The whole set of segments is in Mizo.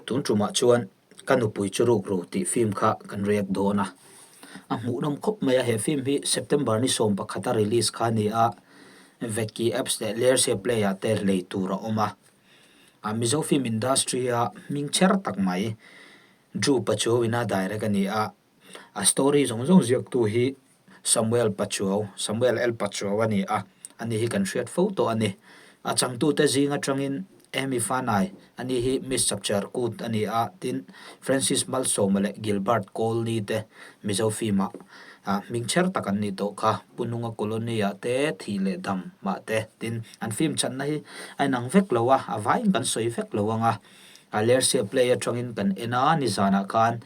Tun tumah chuan ka nupui chu rukru tih film kha kan react dawn a, a hmuhnawm khawp mai a, he film hi September ni 11 a release kha a ni a, Veki apps leh Lersia Play ah te lei tur a awm a, a Mizo film industry a hming chher tak mai Drew Pachuau ina direct a ni a. A story zawng zawng ziaktu hi Samuel Pachuau, Samuel L. Pachuau a ni a, ani hi kan hriat fo tawh a ni. A changtute zing atangin Amy Fanai, ani hi Miss Chapchar Kut a ni a, tin Francis Malsawma leh Gilbert Kawlni te Mizo film-ah hming chher tak an nih tawh kha. Pu Nunga Colony-ah te thih leh dam mah te, tin an film channa hi a inang vek lo a, a vaiin kan sawi vek lo ang a. Lersia play atangin kan en a, nizanah khan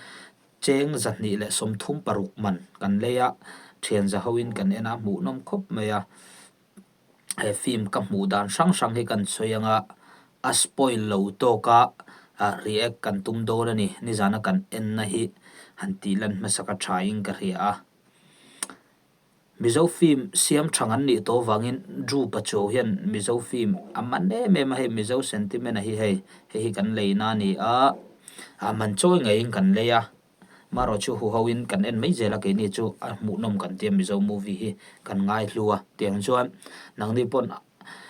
Cheng 236 man kan lei a, thian za hoin kan en a, hmuhnawm khawp mai a. He film ka hmuh dan hrang hrang hi kan sawi ang a, a spoil lo tawk a react kan tum dawn a ni. Nizana kan enna hi han tih lan hmasak a tha in ka hria a. Mizo film siam thang an nih tawh vangin Drew Pachuau hian Mizo film a man em em a hei Mizo sentiment a hi hei hei hi kan leina a ni a a man chawi ngeiin kan lei a marawh chu huho in kan en mai zel a keini chu a hmuhnawm kan tia Mizo movie hi kan ngaihlu a tiang chuan nangni pawn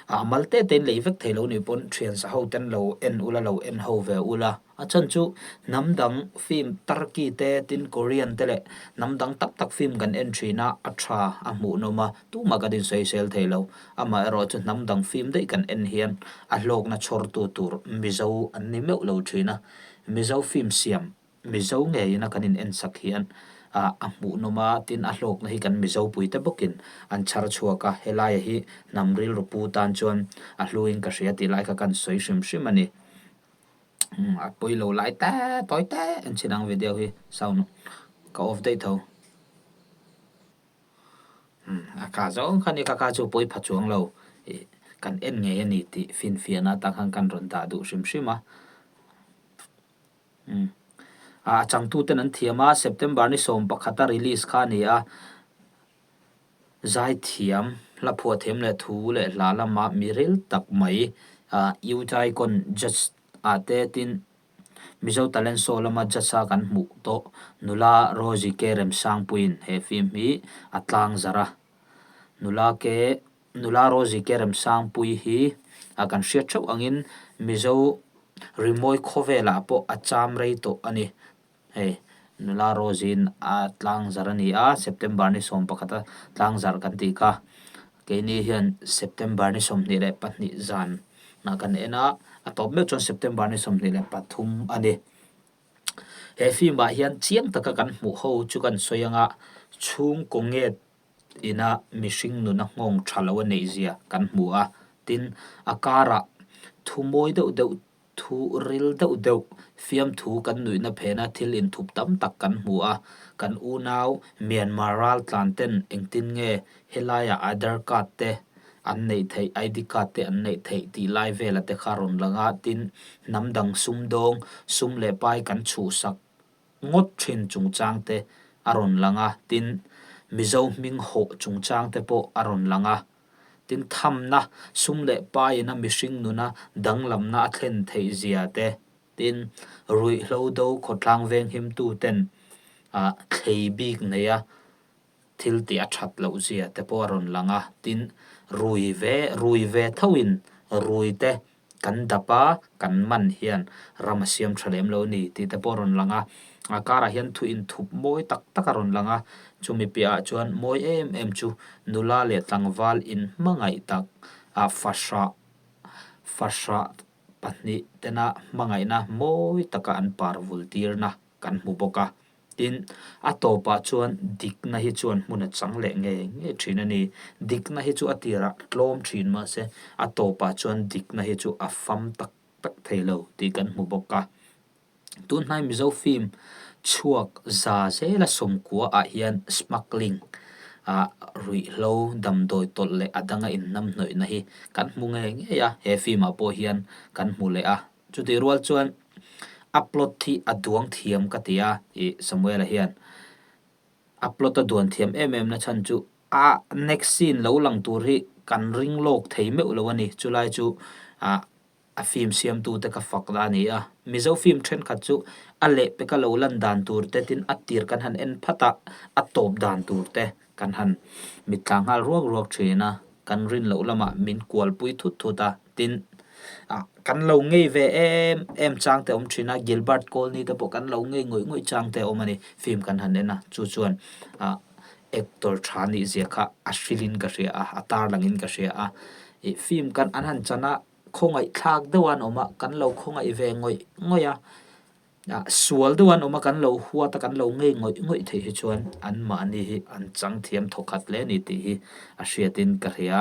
a mal te te in lei vek thei lo nih pawn thian sa ho ten lo en ula lo en ho ve ula. A chhan chu hnam dang film Turkey te tin Korean te leh hnam dang tak tak film kan en thin a, a tha a hmuhnawm a, tumah kan insawisel thei lo. Amaherawh chu hnam dang film daih kan en hian a hlawkna chhawrtu tur Mizo an ni meuh lo thin a. Mizo film siam Mizo ngeiin a kan in ensak hian a hmuhnawm a, tin a hlawkna hi kan Mizo puite bawkin an chhar chhuak a, helaia hi hnam rilru pu tan chuan a hluin ka hria tih lai kha kan sawi hrim hrim a ni. A pawi lo lai te tawi te en chhin ang video hi sound ka off daih tho a kha zawng kha ni kha kha chu pawi pha chuang lo ih kan en ngei a ni tih finfiahna atang khan kan rawn dah duh hrim hrim a a changtuten an thiam a September ni 11 a release kha a ni a. Zaithiam, hla phuahthiam leh thu leh hla lama mi ril tak mai Utaicon Judge ah te tin Mizo Talent Show lama Judge a kan hmuh tawh nula Rosie K Remsangpuiin he film hi a tlang zarh a. Nula K Nula Rosie K Remsangpui hi kan hriat theuh angin Mizo rimawi khawvelah pawh a cham rei tawh a ni. Hei, nula Rose-in a tlangzarh a ni a, September ni 11 a tlangzarh kan tih kha. Keini hian September ni 22 zanah kan en a, a tawp meuh chuan September ni 23 a ni. He film-ah hian chiang taka kan hmuh ho chu kan sawi ang a, chhungkaw nget ina mihring nuna nghawng tha lo a neih zia kan hmu a, tin, a karah thu mawi deuh deuh Thu ril deuh deuh, fiamthu kan nuihna phena thil inthup tam tak kan hmu a, kan unau Myanmar raltlan ten engtin nge helaiah Aadhar card te an neih theih, ID card te an neih theih tih lai vela te kha rawn lang a, tin hnam dang sumdawng, sum leh pai kan chhuhsak ngawt thin chungchang te a rawn lang a, tin Mizo hming hawh chungchang te pawh a rawn lang a. Tin, thamna, sum leh paiina mihring nuna danglamna a thlen theih zia te, tin, ruihhlo do khawtlang venghimtu ten thlei bik neia thil tih a that loh zia te pawh a rawn lang a, tin, rui ve, rui ve thoin rui te Kan dap a, kan man hian ram a siam tha lem lo a ni tih te pawh a rawn lang a. A karah hian thu inthup mawi tak tak a rawn lang a, chumi piahah chuan mawi em em chu nula leh tlangval inhmangaih tak a fahrah fahrah pahnih tena hmangaihna mawi taka an par vul tirna kan hmu bawk a. Tin, a tawpah chuan dikna hi chuan hmun a chang leh ngei ngei thin a ni. Dikna hi chu a tirah tlawm thin mahse a tawpah chuan dikna hi chu a fam tak tak thei lo tih kan hmu bawk a. Tunhnai Mizo film chhuak za zela sawmkua ah hian smuggling ah ruihhlo damdawi tawlh leh a danga inhnamhnawihna hi kan hmu ngei ngei a, he film ah pawh hian kan hmu leh a. Chutih rual chuan a plot hi a duang thiam ka ti a, ih Samuel-a hian a plot a duan thiam em em na chhan chu a next scene lo lang tur hi kan ring lawk thei meuh lo a ni. Chulai chu ah A film siamtute ka fak la a ni a. Mizo film thenkhat chu a lehpeka lo lan dan tur te tin a tir kan han en phat a, a tawp dan tur te kan han mitthla nghal ruak ruak thin a, kan rin loh lamah min kualpui thut thut a, tin kan lo ngei ve em em chang te awm thin a, Gilbert Colney te pawh kan lo ngei ngawih ngawih chang te awm a ni, film kan han en a, chu chuan actor tha nih zia kha a hrilhin ka hria a, a tarlangin ka hria a, ih film kan an han chan a, khawngaihthlak deuh an awm a, kan lo khawngaih ve ngawih ngawih a, ah sual deuh an awm a kan lo huat a kan lo ngei ngawih ngawih theih hi chuan anmahni hi an chang thiam thawkhat hle a ni tih hi a hriatin ka hria.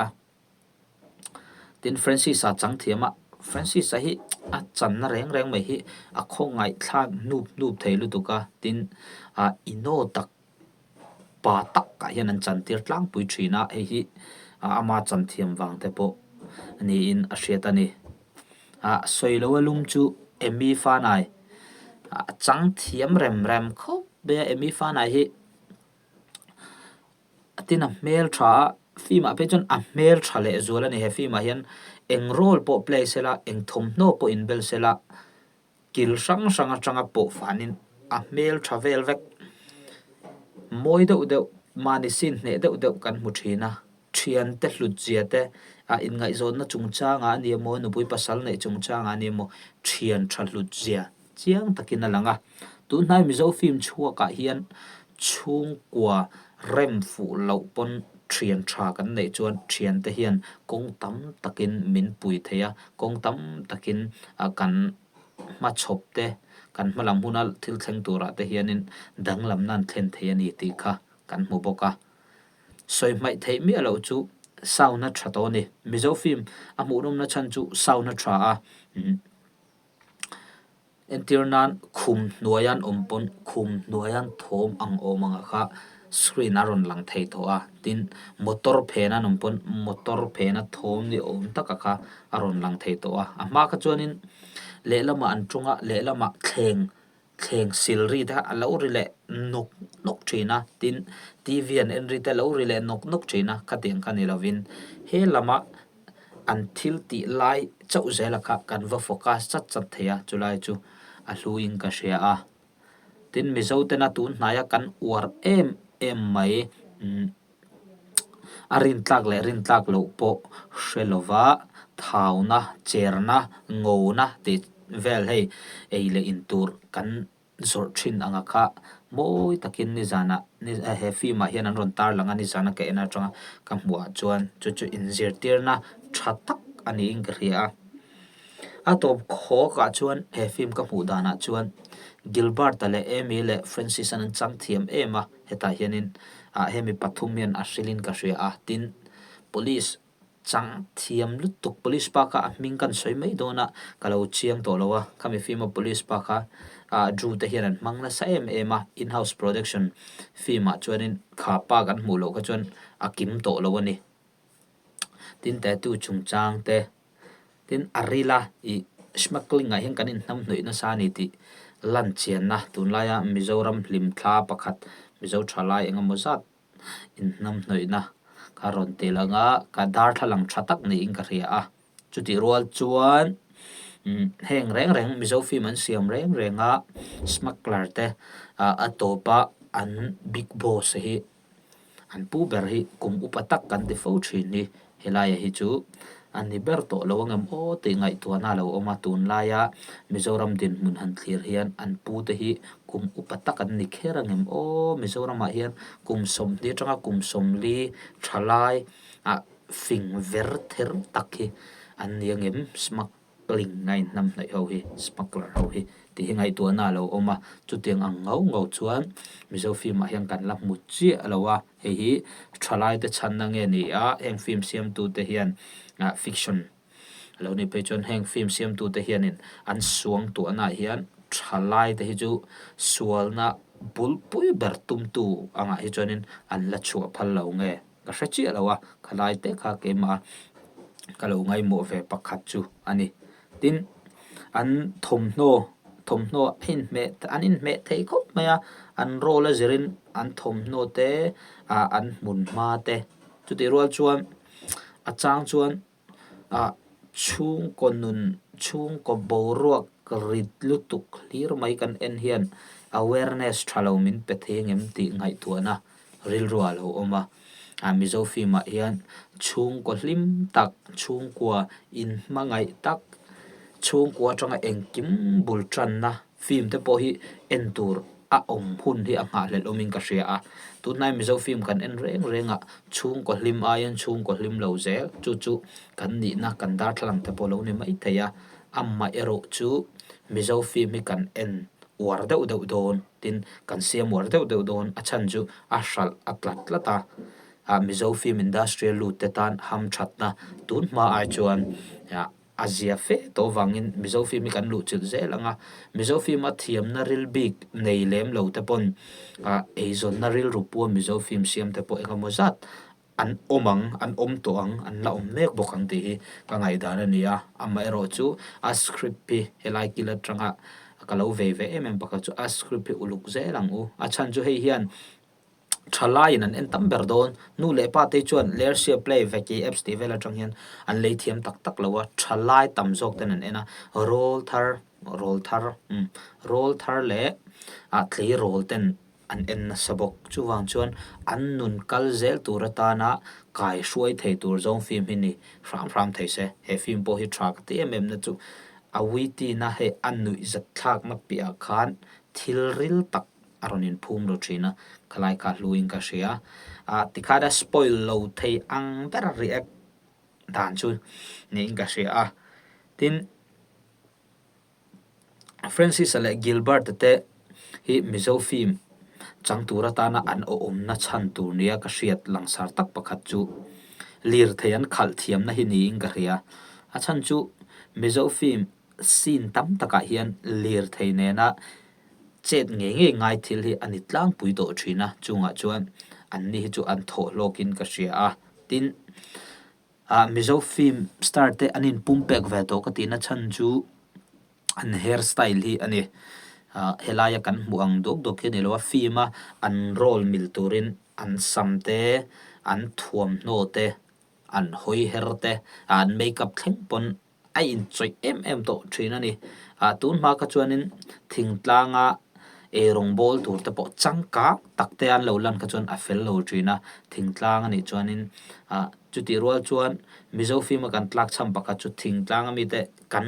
Tin Francis-a chang thiam a, Francis-a hi a channa reng reng mai hi a khawngaihthlak hnup hnup thei lutuk a, tin ah ino tak pa takah hian an chantir tlangpui thin a, hei hi ama chanthiam vang te pawh niin a hriat a ni. Ah sawi lo a lum chu Emmy Fanai a chang thiam rem rem khawp mai a, Emmy Fanai hi a tin a hmel tha a, film ah phei chuan a hmel tha leh zual a ni he film ah hian eng role pawh play sela eng thawmhnaw pawh inbel sela. Kil hrang hrang atanga pawh fanin a hmel tha vel vek. Mawi deuh deuh, mahni sin hneh deuh deuh kan hmu thin a. Thiante hlut zia te, a inngaihzawnna chungchangah a ni emaw, nupui pasal neih chungchangah a ni emaw, thian tha hlut zia chiang takin a lang a. Tunhnai Mizo film chhuakah hian chhungkua rem fuh loh pawn thian tha kan neih chuan thiante hian kawng tam takin min pui thei a, kawng tam takin kan hmachhawp te, kan hmalam huna thil thleng turah te hianin danglamna an thlen thei a ni tih kha kan hmu bawk a. Sawi hmaih theih miah loh chu sound a tha tawh a ni. Mizo film a hmuhnawmna chhan chu sound a tha a. Entir nan khum hnuaia an awm pawn khum hnuaia an thawm ang awm ang ah kha screen a rawn lang thei tawh a tin motor phena an awm pawn motor phena thawm ni awm taka kha a rawn lang thei tawh a a hma kha chuanin lehlamah an ṭawng a lehlamah thleng thleng sil ri te kha a lo ri leh nawk nawk ṭhin a tin T_V an en ri te a lo ri leh nawk nawk ṭhin a khatiang kha ni lovin he lama an thil tih lai chauh zela kha kan va focus chat chat thei a chulai chu a hluin ka hria a tin Mizo tena tun hnaia kan uar em em mai umm a rintlak leh rintlak loh pawh hre lova thauna cherna ngona tih vel hei ei leh in tur kan zawrh thin anga kha mawi takin nizanah he film ah hian an rawn tar lang a nizana ka en atanga ka hmuh ah chuan chu chu inzirtirna tha tak a niin ka hria a a tawp khawk ah chuan he film ka hmuh danah chuan Gilbert-a leh Amy leh Francis-an an chang thiam em a hetah hianin ah hemi pathum hian a hrilhin ka hria a tin police Chang thiam lutuk police pa kha a hming kan sawi mai dawn a, ka lo chiang tawh lo a, khami film a police pa kha ah Drew te hian an hmang nasa em em a, in house production film ah chuanin kha pa kan hmuh loh kha chuan a kim tawh lo a ni. Tin tattoo chungchang te, tin a ril a ih smuggling ah hian kan inhnamhnawih nasa a ni tih lan chianna tunlaia Mizoram hlimthla pakhat Mizo thalai engemaw zat inhnamhnawihna ka rawn ti lang a, ka darthlalang tha tak niin ka hria a, chutih rual chuan umm heng reng reng Mizo film an siam reng reng a smuggler te ah a tawp a an big boss hi an pu ber hi kum upa tak kan ti fo thin hi. Helaia hi chu a ni ber tawh lo angem aw tih ngaihtuahna a lo awm a, tunlaia Mizoram dinhmun han thlir hian an pute hi kum upa tak an ni kher angem aw, Mizoramah hian kum 20 atanga kum 40 thalai ah fing ver ther tak hi an ni angem smuggling a inhnamhnaih ho hi smuggler ho hi tih hi ngaihtuahna a lo awm a, chutiang ang ngau ngau chuan Mizo film ah hian kan la hmu chiah lo a. Hei hi thalaite chhanna nge ni a, heng film siamtute hian fiction a lo nih phei chuan heng film siamtute hianin an suang tuahnaah hian thalaite hi chu sualna bulpui ber tumtu angah hi chuanin an la chhuah phal lo nge ka hre chiah lo a, khalaite kha keimah ka lo ngaimawh ve pakhat chu a ni. Tin, an thawmhnaw thawmhnaw a inhmeh an inhmeh thei khawp mai a, an role a zirin an thawmhnaw te ah an hmun hma te chutih rual chuan a chang chuan ah Chhungkaw nun, chhungkaw boruak rit lutuk hlir mai kan en hian awareness tha lo min pe thei angem tih ngaihtuahna rilru ah lo awm a. A Mizo film ah hian chhungkaw hlim tak, chhungkua inhmangaih tak, chhungkua atanga engkim bul tanna film te pawh hi en tur a awm hun hi a nghahhlelh awmin ka hria a. Tunlai Mizo film kan en reng reng a, chhungkaw hlim aiin chhungkaw hlim lo zel chu chu kan nihna kan darthlalang te pawh lo ni mai thei a. Amah erawh chu Mizo film hi kan en uar deuh deuh dawn tin kan siam uar deuh deuh dawn a chhan chu a hralh a tlat tlat a. Ah Mizo film industry a lut te tan hamthatna tun hma ai chuan ah A zia fe tawh vangin Mizo film hi kan luh chilh zel ang a, Mizo film a thiamna ril bik nei lem lo te pawn eizawnna rilru pua Mizo film siam te pawh engemaw zat an awm ang, an awm tawh ang, an la awm mek bawk ang tih hi ka ngaihdan a ni a. Amaherawh chu a script hi helai kil atanga ka lo vei ve em em pakhat chu a script hi uluk zel ang u. A chhan chu hei hian Thalaiin an en tam ber dawn. Nu leh pa te chuan Lersia Play, Veki Apps tih vel atang hian an lei thiam tak tak lo a, thalai tam zawk ten an en a, rawl thar, rawl thar, umm, rawl thar leh ah tleirawl ten an en nasa bawk. Chuvang chuan an nun kal zel tur atana kai hruai thei tur zawng film hi ni hram hram thei se. He film pawh hi tha ka ti em em na chu a witty-na hei a nuihzat thlakna piahah khan thil ril tak a rawn inphum ru thin a, khalai kha hluin ka hria. Ah tikhan a spoil lo thei ang ber a react dan chu niin ka hria a. Tin, Francis-a leh Gilbert-a te hi Mizo film chang tur atana an awmna chhan tur nia ka hriat langsar tak pakhat chu lirthei an khalh thiamna hi niin ka hria. A chhan chu Mizo film scene tam takah hian lirthei nena Chet ngei ngei ngai thil hi a ni tlangpui tawh thin a, chungah chuan anni hi chu an thawh hlawkin ka hria a. Tin, ah Mizo film star te an inpumpek ve tawh ka tihna chhan chu an hair style hi a ni. Ah helaia kan hmuh ang duak duak hi a ni lo a, film a an role mil turin an sam te, an thuamhnaw te, an hawi her te, an make up thleng pawn a inchawih em em tawh thin a ni. Ah tun hma kha chuanin thingtlanga eirawng bawl tur te pawh changkang tak te an lo lan kha chuan a fel lo thin a, thingtlang a nih chuanin ah chutih rual chuan Mizo film a kan tlak chhan pakhat chu thingtlang ami te kan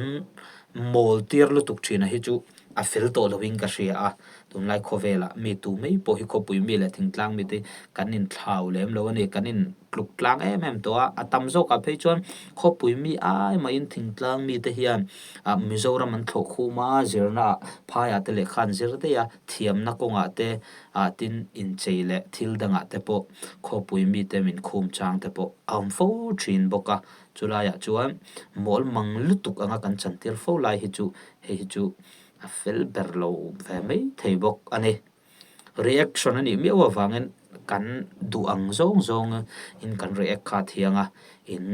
mawl tir lutuk thin a hi chu a fel tawh lovin ka hria a, tunlai khawvelah mi tu mai pawh hi khawpui mi leh thingtlang mi te kan inthlau lem lo a ni, kan in. tluk tlang em em tawh a, a tam zawkah phei chuan khawpui mi ai mahin thingtlang mite hian ah Mizoram an thlawh khum a, zirna ah phaiah te lehkha an zir daih a, thiamna kawngah te ah tin inchei leh thil dangah te pawh khawpui mite min khum chang te pawh a awm fo thin bawk a, chulaiah chuan mawl mang lutuk anga kan chantir fo lai hi chu hei hi chu a fel ber lo ve mai thei bawk a ni. Reaction a nih miau avangin kan duh ang zawng zawng in kan react kha thiang a, in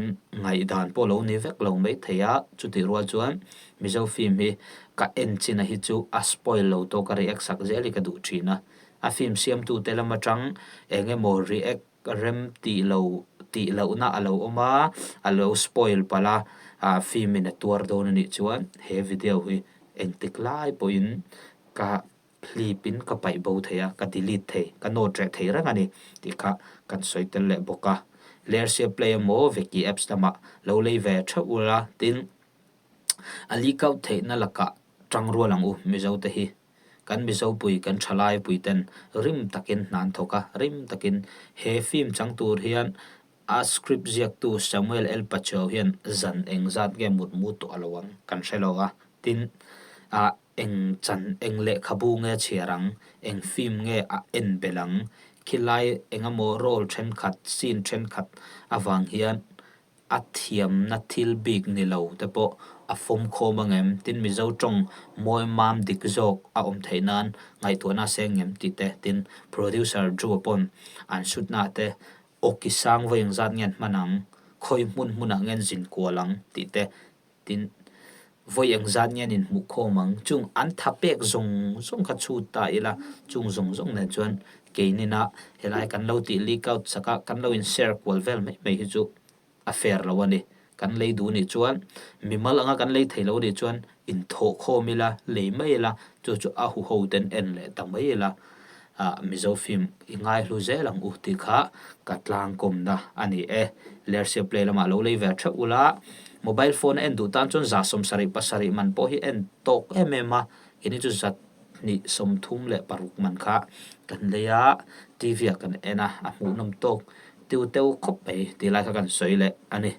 ngaihdan pawh lo ni vek lo mai thei a, chutih rual chuan Mizo film hi ka en chin a hi chu a spoil lo tawk a react sak zel hi ka duh thin a, a film siamtu te lam atang eng emaw react rem tih lo tih lohna a lo awm a, a lo spoil palh a, ah film in a tuar dawn a nih chuan he video hi engtik lai pawhin ka Hlipin ka paih bo thei a, ka delete thei, ka note reh thei reng a ni tih kha kan sawi tel leh bawk a. Lersia Play emaw Veki apps lamah lo lei ve theuh ula tin a leak out theihna lakah tang rual ang u Mizo te hi. Kan Mizo pui kan thalai pui ten rim takin hna an thawk a, rim takin he film chang tur hian a script ziaktu Samuel L. Pachuau hian zan engzat nge mutmu tawh a lo ang kan hre lo a, tin ah Eng chan, eng lehkhabu nge a chhiar ang, eng film nge a en belh ang, khilai eng emaw role thenkhat, scene thenkhat avang hian a thiamna thil bik ni lo te pawh a fawm khawm ang em? Tin Mizo tawng mawi mam dik zawk a awm theih nan ngaihtuahna a seng ngem tih te, tin producer Drew-a pawn an shoot na te awki sang vawi engzat nge an hman ang, khawi hmun hmunah nge an zin kual ang tih te Tin, vawi engzat nge an inhmuh khawm ang? Chung an tha pek zawng zawng kha chhut ta ila, chung zawng zawng nen chuan keinina helai kan lo tih leak out sak a, kan lo in share kual vel mai mai hi chu a fair lo a ni. Kan lei duh nih chuan mimal anga kan lei thei lo nih chuan inthawh khawm ila, lei mai ila, chu chu a huho ten en leh ta mai ila, ah Mizo film i ngaihlu zel ang u tih kha ka tlangkawmna a ni e. Lersia Play lamah lo lei ve theuh ula, mobile phone a en duh tan chuan 77 man pawh hi en tawk em em a, keini chu 236 man kha kan lei a, TV ah kan en a, a hmuhnawm tawk tiu teu khawp mai tih lai kha kan sawi leh a ni.